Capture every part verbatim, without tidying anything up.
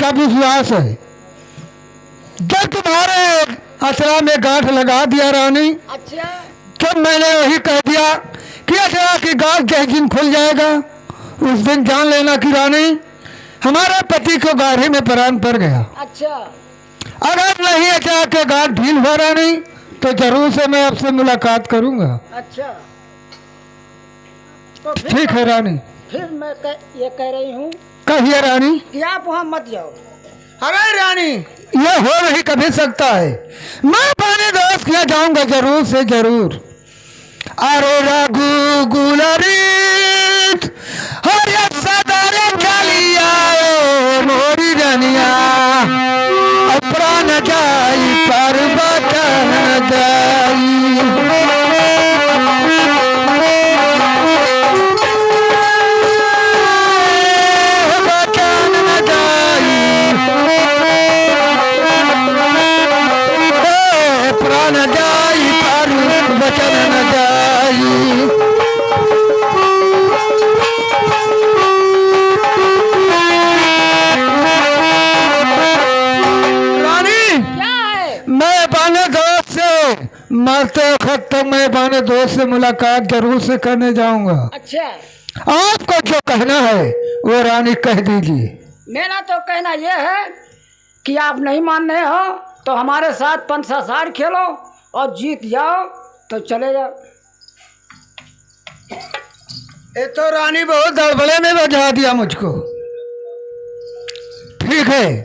मेरा विश्वास है, जब तुम्हारे अचरा में गांठ लगा दिया रानी, अच्छा। जब मैंने वही कह दिया कि अचरा की गांठ जिस दिन खुल जाएगा, उस दिन जान लेना कि रानी, हमारे पति को गाड़ी में प्राण पड़ गया। अच्छा। अगर नहीं अचरा के गांठ ढील हुआ रानी, तो जरूर से मैं आपसे मुलाकात करूंगा। अच्छा। तो फिर ठीक है रानी। फिर मैं कह, ये कह रही हूँ कहिए रानी। कि आप वहाँ मत जाओ। अरे रानी, यह हो नहीं कभी सकता है। मैं अपने दोस्त के यहाँ जाऊंगा जरूर से जरूर। अरे रघु गुलरीत, अरे सदर चलिया ओ मोरी रनिया, प्राण जाई पर वचन जाई। वचन न जाई, ए, प्राण जाई पर वचन न जाई। रानी, क्या है? मैं अपने दोस्त से मरते वक्त तक मैं अपने दोस्त से मुलाकात जरूर से करने जाऊंगा। अच्छा। आपको जो कहना है वो रानी कह दीजिए। मेरा तो कहना यह है कि आप नहीं मान रहे हो तो हमारे साथ पंसा सार खेलो और जीत जाओ तो चले जाओ। ये तो रानी बहुत गड़बड़े में बजा दिया मुझको। ठीक है,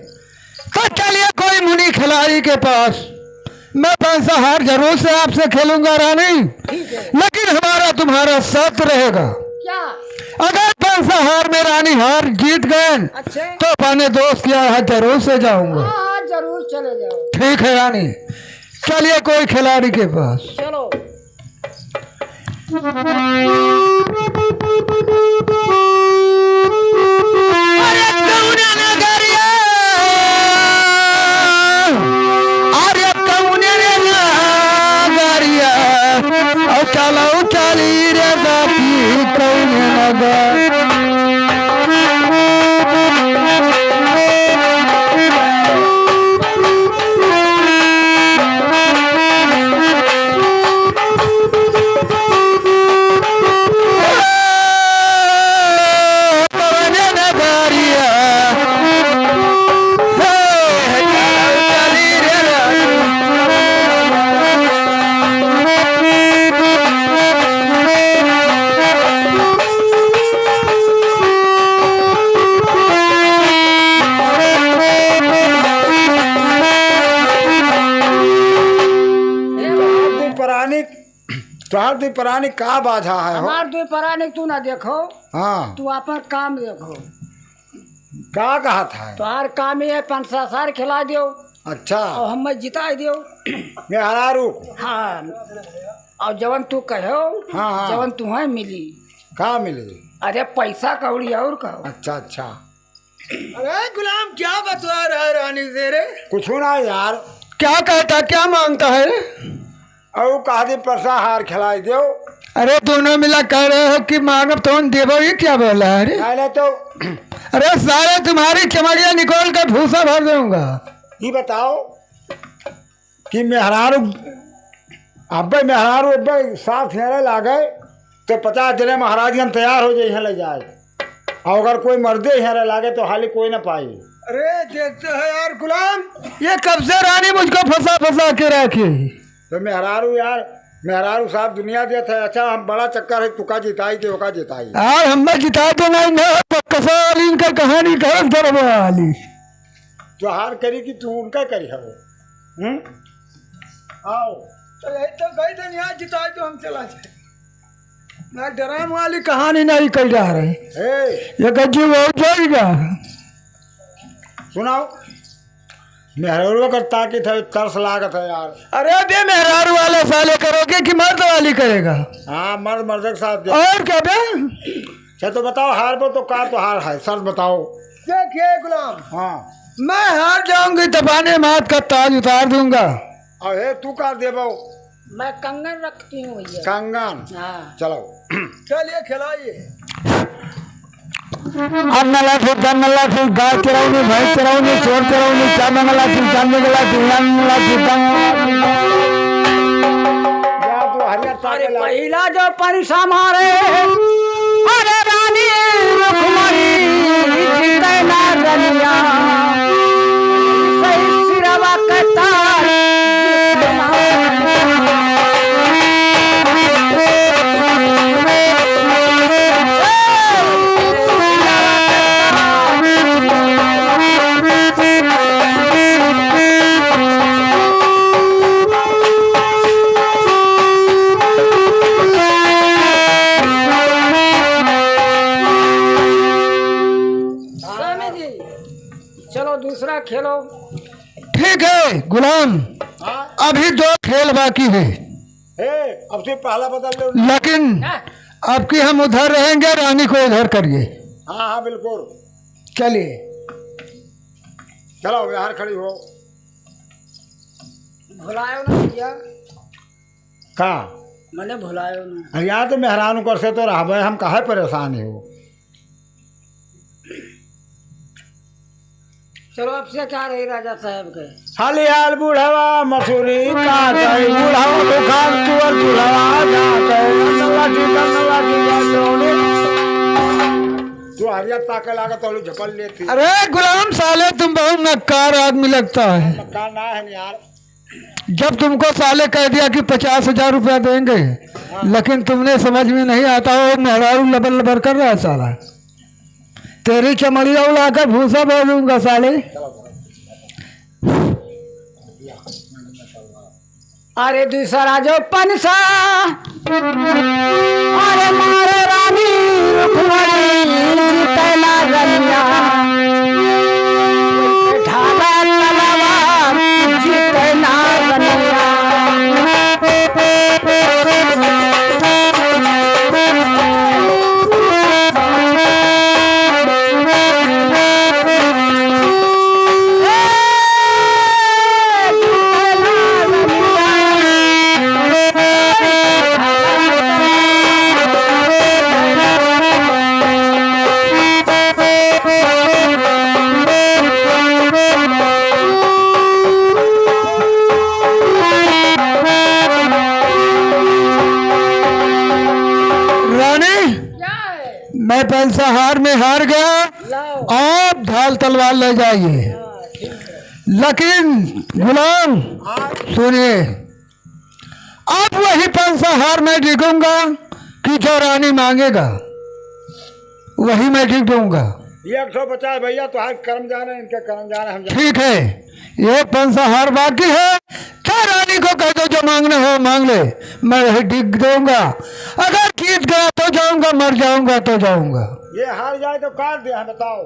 तो चलिए कोई मुनि खिलाड़ी के पास, मैं पंसा हार जरूर से आपसे खेलूंगा रानी, ठीक है। लेकिन हमारा तुम्हारा शर्त रहेगा। क्या? अगर पंसा हार में रानी हार जीत गए अच्छा। तो अपने दोस्त के यहाँ जरूर से जाऊंगा। हाँ, हाँ, जरूर चले जाओ। ठीक है रानी, चलिए कोई खिलाड़ी के पास। चलो। अरे कौन नगरिया, अरे कौन नगरिया, और चलो चली रे बापी कौन नगर। तोहार दुइ परानी, तोहार दुइ परानी का बाझा है हो? हमार दुइ परानी तू ना देखो, हाँ। तू आपन काम देखो। का कहत है? तोहार काम ये है, पंसा सार खिला दियो। अच्छा। और हमें जिताई दियो। मेहरारू। हाँ। और जवन तू कहो, हाँ, हाँ। जवन तुहें मिली। का मिली? अरे पैसा कौड़ी और कहो। अच्छा, अच्छा। अरे गुलाम, क्या बतवा रहा है रानी से रे? कुछ ना यार। क्या कहता, क्या मांगता है रे? और कहा दी पैसा हार खिलाई दो। अरे दोनों मिला कह रहे हो कि मांगब तो हम देबो, ये क्या बोला है रे? नहीं, नहीं तो अरे सारे तुम्हारी चमड़िया निकाल कर भूसा भर दूंगा। ये बताओ कि मेहरारू अब्बे मेहरारू अब्बे साथ हेरे लागे तो पचास जने महाराज गण तैयार हो जाए, यहाँ ले जाए। और अगर कोई मर्दे हेरे लागे तो हाली कोई ना पाई। अरे देखते हैं यार गुलाम, ये कब से रानी मुझको फंसा फंसा के रखी? तो मेहरारू यार, मेहरारू साहब दुनिया देत है। अच्छा, हम बड़ा चक्कर है, तुका जिताई के ओका जिताई। यार हमें जिताई तो नहीं ना, तो कसा वाली इनका कहानी घर धरवा वाली। तोहार करी कि तू उनका करी हो? हम्म? आओ। तो यही तो गई धन यहाँ जिताई तो हम चला जाए। ना डराम वाली कहानी नहीं कही जा रही। ए। ये गज्जी वो जाएगा। सुनाओ। मेहरारू का ताकत है, तरस लागत है यार। अरे बे, मेहरारू वाला साले करोगे कि मर्द वाली करेगा? हाँ, मर्द मर्द के साथ दे। और क्या बे? अच्छा तो बताओ, हार बो तो का तो हार है, शर्त बताओ। देखिए गुलाम, हाँ। मैं हार जाऊंगी तो बाने माथ का ताज उतार दूंगा। अरे तू का देबो? मैं कंगन रखती हूँ भैया। कंगन? हाँ। चलो। चलिए खिलाइए। अन्न लाठी, धन लाठी, गाय चरौनी, भैंस चरौनी, चोर चरौनी, चांदन लाठी, चांदी के लाठी, अन्न लाठी, धन लाठी। अरे पहिला जो पंसा मारे, अरे रानी रुक्मणी जीते ना रनिया, सही सिरवा के तार जीते ना रनिया। स्वामी जी, चलो दूसरा खेलो। ठीक है गुलाम, हाँ। अभी दो खेल बाकी है। हे, अब से पहला बदल लो। लेकिन हाँ। अब की हम उधर रहेंगे, रानी को इधर करिए। हाँ, हाँ, बिल्कुल। चलिए। चलो, बाहर खड़ी हो। भुलायो ना भैया। का? मने भुलायो ना। अरे यार, तो मेहरान ऊपर से तो रहबे, हम काहे परेशान हो? चलो, अब से का रही राजा साहब के? हाल हाल बुढ़वा मसूरी काटे, बुढ़वा दुकान तुअर चूल्हवा जाते, नल्ला टीका, नल्ला टीका, चोरी। तू हरिया ताके लागत, तो झपल लेती। अरे गुलाम साले, तुम बहुत नक्कार आदमी लगता है। नक्कार ना है यार। जब तुमको साले कह दिया कि पचास हजार रुपया देंगे, हाँ। लेकिन तुमने समझ में नहीं आता, वो मेहरारू लबर लबर कर रहा है साला। तेरी चमड़िया उड़ाकर भूसा बोल दूंगा साले। अरे दूसरा जो पंसा, अरे मारे रानी रुक्मणी जीते ना रनिया, ढाला तलवार जीते ना रनिया। रानी, क्या है? मैं पंसाहार में हार गया, लाओ। आप ढाल तलवार ले जाइए। हाँ, ठीक है। लेकिन गुलाम, हाँ। सुनिए, अब वही पंसाहार मैं डिगूंगा कि जो रानी मांगेगा, वही मैं डिग दूंगा। ये एक सौ पचास भैया, तुम्हारे कर्म जाने, इनके कर्म जाने, हम जाने। ठीक है, एक पंसाहार बाकी है, क्या रानी को कह दो जो मांगना हो मांग ले, मैं वही डिग दूंगा। अगर जीत गया तो जाऊंगा, मर जाऊंगा तो जाऊंगा। ये हार जाए तो काट दे, हम बताओ।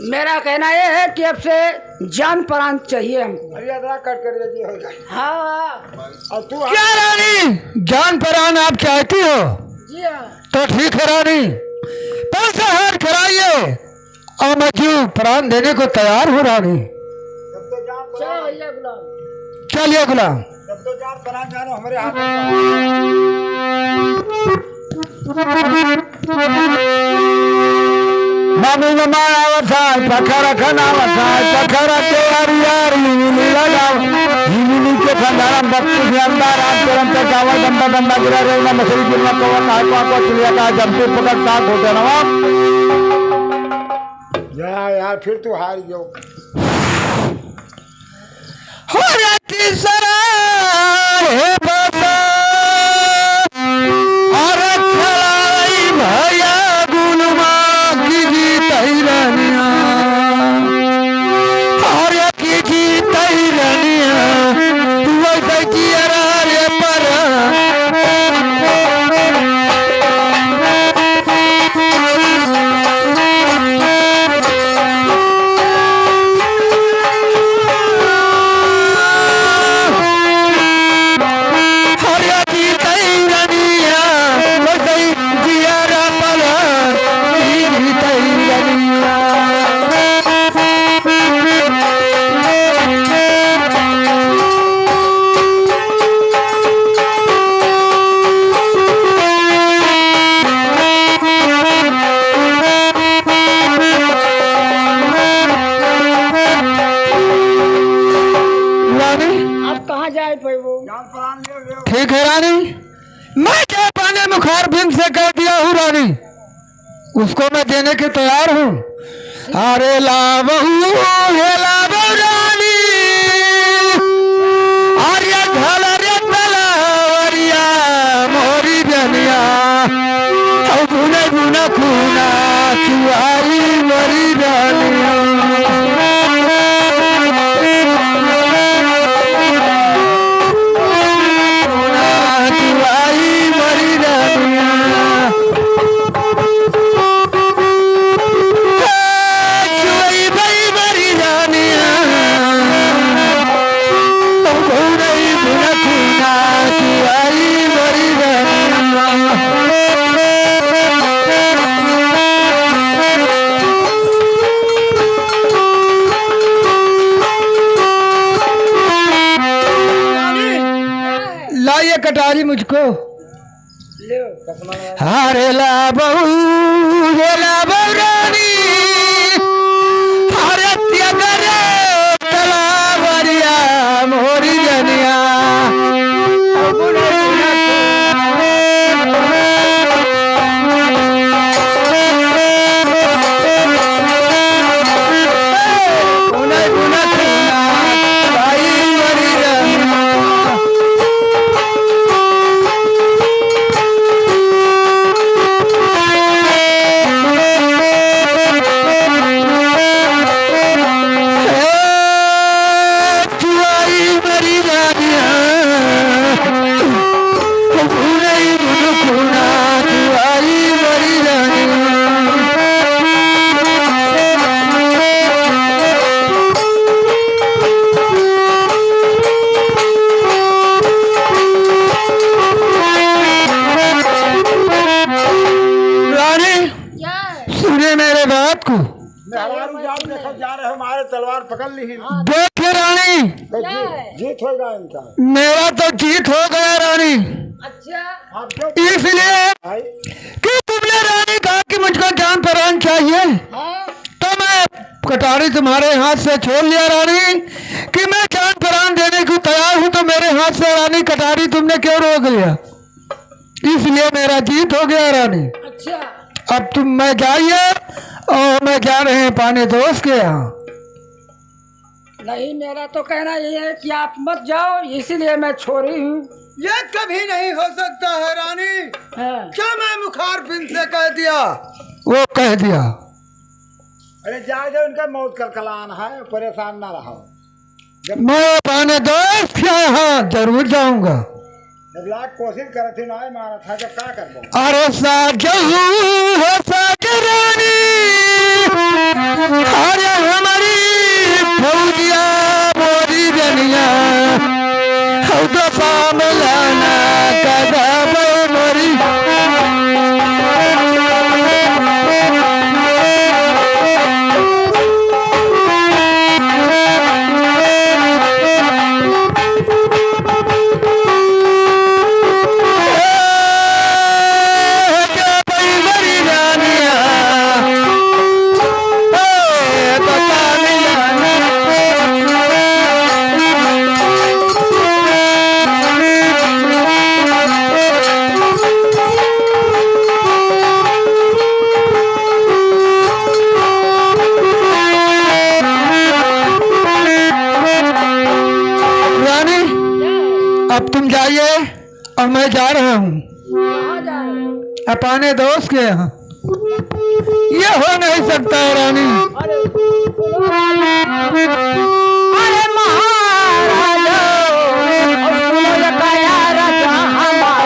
मेरा कहना ये है कि अब से जान प्राण चाहिए हमको। अरे अदरा कट कर दे जी, हो जाए। हाँ। और तू क्या रानी, जान प्राण आप चाहती हो? जी हाँ। तो ठीक है रानी, पंसाहार कराइए और मैं जीव प्राण देने को तैयार हूँ रानी। तब तो जान चलो प्राण भैया गुलाम। चलिए गुलाम। तब तो जान प्राण जानो हमारे हाथ में। मामी मामा आवत है, पखरा खन आवत है, पखरा के यारी यारी इमली लगाओ। इमली के भंडारा में बत्तीस अंडा, राम चरण पे चावल, गंदा गंदा गिरा रे, ना मछली गिरना पवन, ना को को चिड़िया का जंतु पकड़ का घोटे नवा। या यार, फिर तू हार गयो। हो रे तीसरा रे बाबा, अरे खड़ाई भैया गुलमा की जीतई रनिया। अरे की जीतई रनिया, वैसे जियरा रे पर। मैं जय पाने मुखार बिंद से कह दिया हूँ रानी, उसको मैं देने के तैयार हूँ। अरे लावहू, हे लावहू रानी, अरे झालर तलवरिया मोरी रनिया, औ बुने बुने खूना चुआई मोरी रनिया। ला ये कटारी मुझको। अरे लावहू, हे लावहू रानी, अरे त्यागरे तलवरिया मोरी रनिया। रानी, क्या है? सुने मेरे बात को। मेहरारू जान देखो, जा रहे हमारे तलवार पकड़ ली ही। देखे रानी, तो क्या जीत, है? जीत होगा इनका। मेरा तो जीत हो गया रानी। अच्छा। आप जो इसलिए भाई। कि तुमने रानी कहा कि मुझको जान परान चाहिए, हाँ। तो मैं कटारी तुम्हारे हाथ से छोड़ लिया रानी, कि मैं जान परान देने को तैयार हूँ, तो मेरे हाथ से रानी कटारी तुमने क्यों रोक लिया? इसलिए मेरा जीत हो गया रानी। अच्छा। अब तुम, मैं जाइए और मैं जा रहे हैं पाने दोस्त के यहाँ। नहीं, मेरा तो कहना यही है कि आप मत जाओ, इसीलिए मैं छोड़ी हूँ। ये कभी नहीं हो सकता है रानी। हाँ। क्या मैं मुखार बिंद से कह दिया? वो कह दिया। अरे जाए दो, इनका मौत कलकलान है, परेशान ना रहो। जब मैं अपने दोस्त के यहाँ जरूर जाऊंगा। जब लाख कोशिश करे थे, ना मारा था, जब का करबो? अरे साजहू हो साज रानी, अरे हमारी फौजिया मोरी रनिया, हौ तो सामलाना कदबो मोरी। रानी, अब तुम जाइए और मैं जा रहा हूँ। कहाँ जा रहे हो? अपने दोस्त के यहाँ। ये हो नहीं सकता है रानी। अरे, अरे महाराज, और सुनो ये कया राजा हमारा।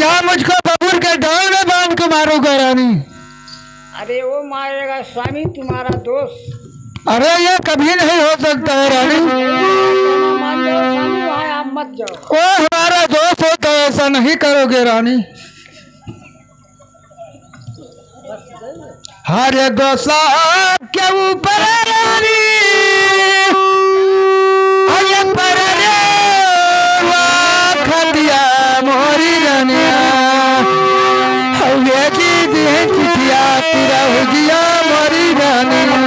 क्या मुझको बबूर के डाल में बांध के मारोगा रानी? अरे वो मारेगा स्वामी तुम्हारा दोस्त। अरे ये कभी नहीं हो सकता है रानी। कहना मान जाओ स्वामी, वहाँ आप मत जाओ। वो हमारा दोस्त होता है, ऐसा नहीं करोगे रानी। हर दोसा के ऊपर रानी, अरे पर रे वा खदिया मोरी रनिया, हवे जी दी चिठिया तू रह जिया मोरी रनिया।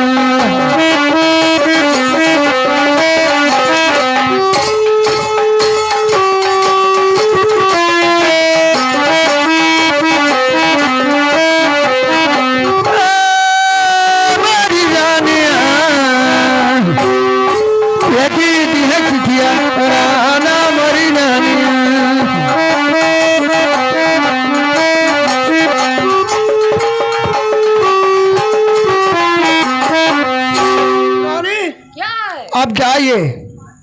रानी, क्या है? आप जाइए।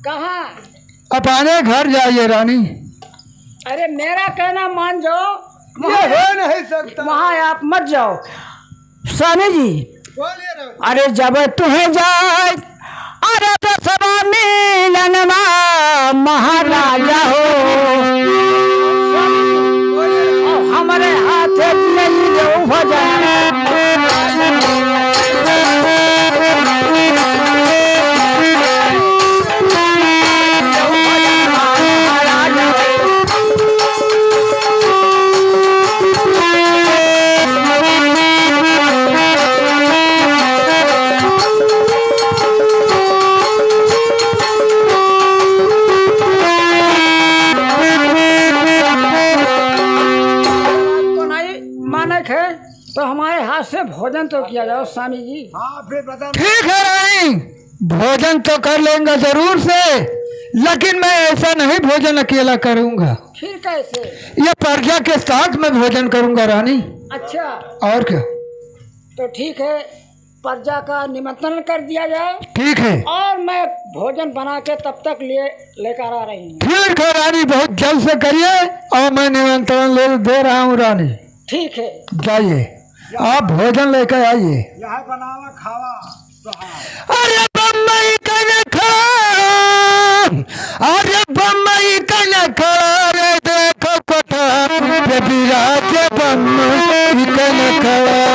कहाँ? अपने घर जाइए रानी। अरे मेरा कहना मान जाओ, ये वहाँ, हो नहीं सकता। वहाँ आप मत जाओ। स्वामी जी, बोलिए रानी। अरे जब तुहे जाए, अरे तो सदा मिलन मा महाराजा हो। बोलिए रानी। और हमारे हाथ नहीं देऊ भजन। तो नहीं मानक है, तो हमारे हाथ से भोजन तो किया जाओ स्वामी जी। हाँ, फिर बता। ठीक है रानी, भोजन तो कर लेंगे जरूर से, लेकिन मैं ऐसा नहीं भोजन अकेला करूंगा। फिर कैसे? ये प्रजा के साथ में भोजन करूंगा रानी। अच्छा। और क्या? तो ठीक है, प्रजा का निमंत्रण कर दिया जाए। ठीक है। और मैं भोजन बना के तब तक लिए, लेकर आ रही हूँ। ठीक है रानी, बहुत जल्द से करिए और मैं निमंत्रण ले दे रहा हूँ रानी। ठीक है। जाइए, आप भोजन लेकर आइए। यह बनावा खावा। अरे बम्बई कन खड़ा, अरे बम्बई कन खड़ा, रे देखो कोठा पे विराज बम्बई कन खड़ा।